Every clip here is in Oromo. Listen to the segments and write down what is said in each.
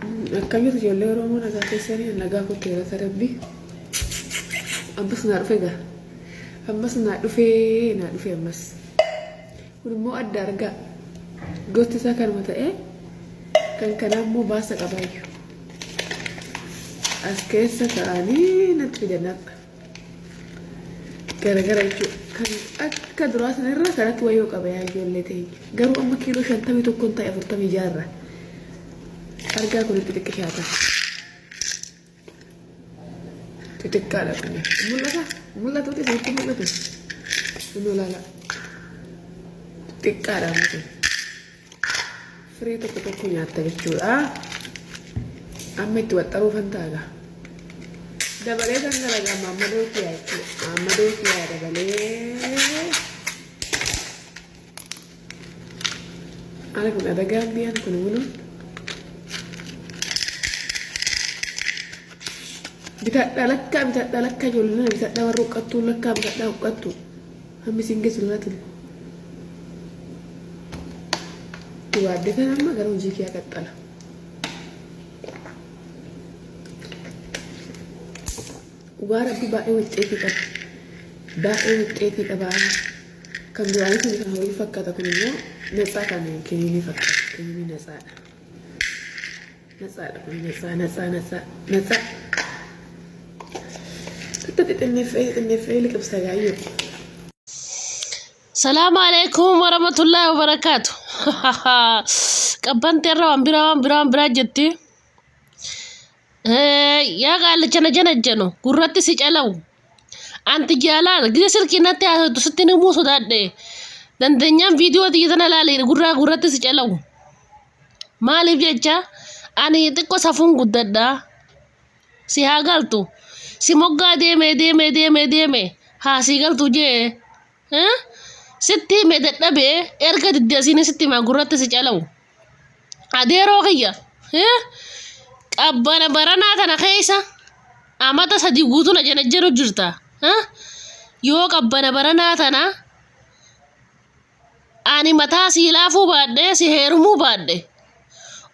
Akkam jirtu ijoollee Oromoo nagaa keessanii nagaa kootti galata rabbi. Ammas naa dhufe gaa. Ammas naa dhufee naa dhufe ammas. Kun immoo adda argaa. Gosti isaa kanuma ta'ee kan kanaa immoo baasa qabaayyu. As keessa ta'anii natti fidan har'a. Garagara jechuudha. Kan akka duraa sanarra kanatti wayyoo qaba yaa ijoollee teenya. Garuu amma kiiloo 51 ta'e 46 irra. Argaa kun xixiqqishaa ta'a. Xixiqqaadha kun. Mul'ata? Mul'atu isinitti mul'atu. Kun olaala. Xixiqqaadha amma kun. Firee tokko tokko nyaatta jechuudha. Amma itti waxxaruufan ta'a. Dabalee kan dalagaa maammadoo kiyaa jechuudha. Maammadoo kiyaa dabalee. Ana kun adagaan biyaan kun muluun. Bitadhaa lakkaa bitadhaa lakkaa ijoolleen bitadhaa warra huqqattuu lakkaa bitadhaa huqqattuu. Hammi isin geessu laatu. Waadde kan amma gara hojii kiyyaa qaxxala. Dhugaa rabbi baay'ee wixxeetii qaba. Baay'ee wixxeetii qaba. Kan duraanii sun kan horii fakkaata kun immoo natsaa kan kiniinii fakkaata. Kiniinii natsaadha. Natsaadha kun natsaa natsaa natsaa natsaa. Xixiqqoo xixinneeffee xixinneeffee liqimsa gaayyoo. Salaamu alaikum warahmatullahi wabarakaatu. Qabbanti irra waan biraa waan biraa waan biraa jetti. Yaa qaallicha na janajjanu gurratti si calawu. Anti jaalaan gisa silkii natti haasoftu sitti himuu sodaadhe. Dandeenyaan viidiyoo tiyya tana ilaali gurraa gurratti si calawu. Maaliif jecha ani xiqqoo safuun guddadha. Si haa galtu. Si moggaa deemee deemee deemee deemee haa si galtu jee. Sitti hime dadhabee erga didde asiin sitti himaa gurratti si calawu. Adeeroo kiyya qabbana baranaa tana keessa amata 3 guutuu na janajjanu jirta. Yoo qabbana baranaa tana ani mataa sii laafuu baadhee si heerumuu baadhe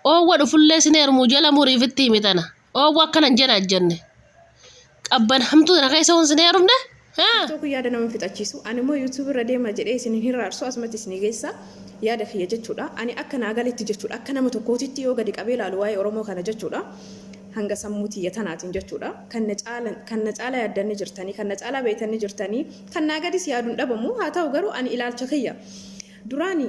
oowwa dhufullee sin heerumuu jala muriif itti himi tana. Oowwa akkana hin janaajjanne. Qabban hamtuu tana keessa waan sin heerumne. Murtoo kun yaada nama hin fixachiisu. Ani immoo YouTube irra deema jedhee isin hin hiraarsu asumatti isinii geessa yaada kiyya jechuudha. Ani akka naa galetti jechuudha. Akka nama tokkootitti yoo gadi qabee ilaalu waa'ee Oromoo kana jechuudha. Hanga sammuu tiyya tanaatiin jechuudha. Kan na caalan kan na caalaa yaaddan ni jirtanii, kan na caalaa beektan ni jirtanii, kan naa gadis yaadu hin dhabamu. Haa ta'u garuu ani ilaalcha kiyya. Duraani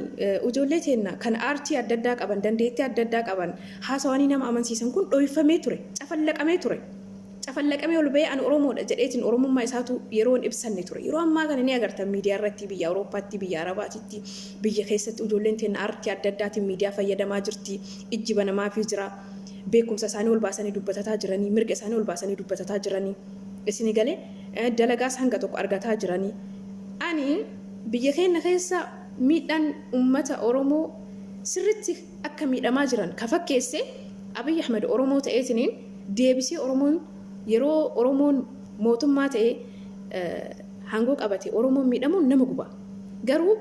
ujoollee teenna kan aartii adda addaa qaban, dandeettii adda addaa qaban, haasawanii nama amansiisan kun dhoyfamee ture, cafallaqamee ture. Cafallaqamee ol bahee ani Oromoodha jedheetiin Oromummaa isaatu yeroo hin ibsanne ture. Yeroo ammaa kana ni agartan miidiyaa irratti, biyya Awurooppaatti, biyya Arabaatitti, biyya keessatti ujoolleen teenna aartii adda addaatiin miidiyaa fayyadamaa jirti, ijji banamaafii jira. Beekumsa isaanii ol baasanii dubbatataa jiranii, mirga isaanii ol baasanii dubbatataa jiranii. Isinii galee dalagaas hanga tokko argataa jiranii. Ani Biyya keenna keessa miidhaan ummata Oromoo sirritti akka miidhamaa jiran ka fakkeesse Abiy Ahmed Oromoo ta'eetiniin deebisee Oromoon yeroo Oromoon mootummaa ta'ee hangoo qabate Oromoon miidhamuun nama guba. Garuu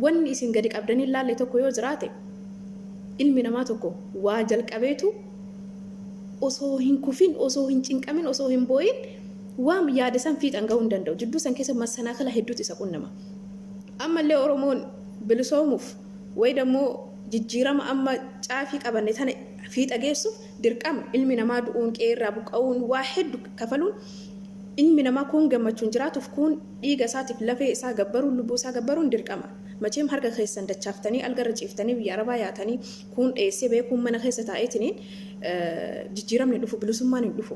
wanni isin gadi qabdanii hin laalle tokko yoo jiraate ilmi namaa tokko waa jalqabeetu osoo hin kufin, osoo hin cinqamin, osoo hin boo'in waan yaade san fiixan gahuu hin danda'u. Jidduu san keessa massanaakala hedduutu isa qunnama. Ammallee Oromoon bilisoomuuf way dammoo jijjiirama amma caafii qabanne tana fiixa geessuuf dirqama ilmi namaa du'uun, qe'ee irraa buqqa'uun, waa heddu kafaluun ilmi namaa kuun gammachuun jiraatuuf kuun dhiiga isaatiif lafee isaa gabbaruun lubbuu isaa gabbaruun dirqama. Macheem harka keessan dachaaftanii algarra ciiftanii biyya Arabaa yaatanii kuun dheessee bahee kuun mana keessa taa'eetiniin jijjiiramni hin dhufu, bilisummaan hin dhufu.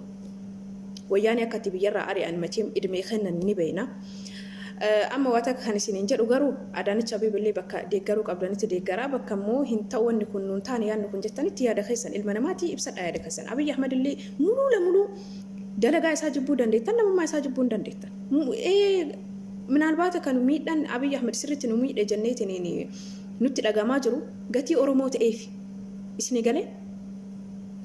Wayyaanee akka itti biyyarraa ari'an macheem idmee kennan ni beekna. Amma waa takka kan isiniin jedhu garuu Adaanech Abeebellee bakka deeggaruu qabdanitti deeggaraa bakka immoo hin ta'u wanni kun nuun taane yaadni kun jettanitti yaada keessan ilma namaatii ibsadhaa yaada keessan. Abiy Ahmad illee muluu lamuluu dalagaa isaa jibbuu dandeettan namummaa isaa jibbuu hin dandeettan. Minaalbaata kan miidhaan Abiy Ahmad sirriitti nu miidhe jenneetiin nutti dhagamaa jiru gatii Oromoo ta'eef isinii galee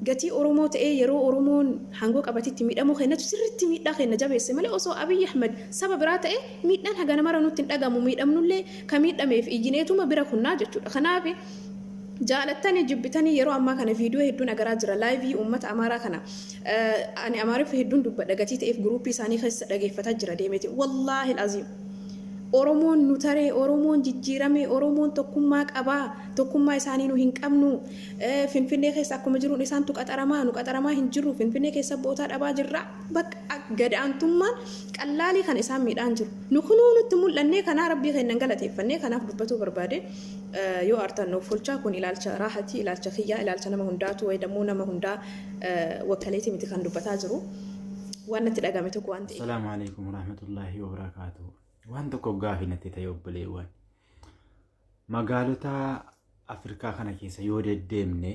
gatii Oromoo ta'ee yeroo Oromoon hangoo qabatitti miidhamuu keenyatu sirriitti miidhaa keenya jabeesse malee osoo Abiy Ahmed saba biraa ta'e miidhaan hagana mara nutti hin dhagamu miidhamnullee ka miidhameef iyyineetuma bira kunnaa jechuudha. Kanaaf Jaalattanii jibbitanii yeroo ammaa kana viidiyoo hedduun agaraa jira. Live uummata Amaaraa kana ani Amaariffa hedduun dubbadha gatii ta'eef guruuppii isaanii keessa dhageeffataa jira deemeeti. Wallaahi aziim. Oromoon nu taree, Oromoon jijjiirame, Oromoon tokkummaa qabaa, tokkummaa isaanii nu hin qabnu. Finfinnee keessa akkuma jiruun isaantu qaxaramaa, nu qaxaramaa hin jirru. Finfinnee keessa bootaa dhabaa jirra. Bakka gadaantummaan qallaalii kan isaan miidhaan jiru. Nu kunuu nutti mul'annee kanaa rabbii kennan galateeffannee kanaaf dubbatuu barbaade. Yoo aartan nuuf fulchaa kun ilaalcha raahatii, ilaalcha kiyyaa, ilaalcha nama hundaatu wayidammoo nama hundaa wakkaleetii miti kan dubbataa jiru. Waan natti dhagame tokko waan ta'eef. Assalaamu alaikum warahmatullahi wabarakaatuh. Waan tokko gaafii natti ta'e obboleewwan. Magaalota Afrikaa kana keessa yoo deddeemne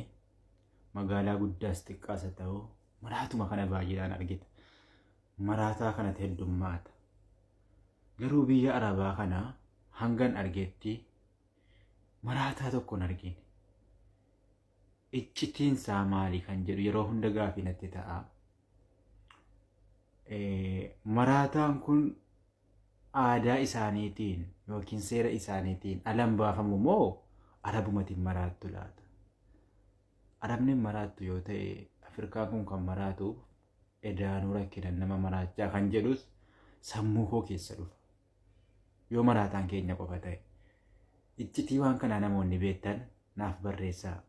magaalaa guddaas xiqqaas haa ta'u maraatuma kana baay'eedhaan argita. Maraataa kanatti heddummaata. Garuu biyya Arabaa kana hangan argetti maraataa tokko hin argine. Iccitiin isaa maali kan jedhu yeroo hunda gaafii natti ta'a. Maraataan kun aadaa isaaniitiin yookiin seera isaaniitiin alan baafamu moo arabumatiin maraattu laata? Arabni maraattu yoo ta'e Afrikaan kun kan maraatu edaanuu rakkinan nama maraachaa kan jedhus sammuu koo keessa dhufa. Yoo maraataan keenya qofa ta'e. Iccitii waan kanaa namoonni beektan naaf barreessaa.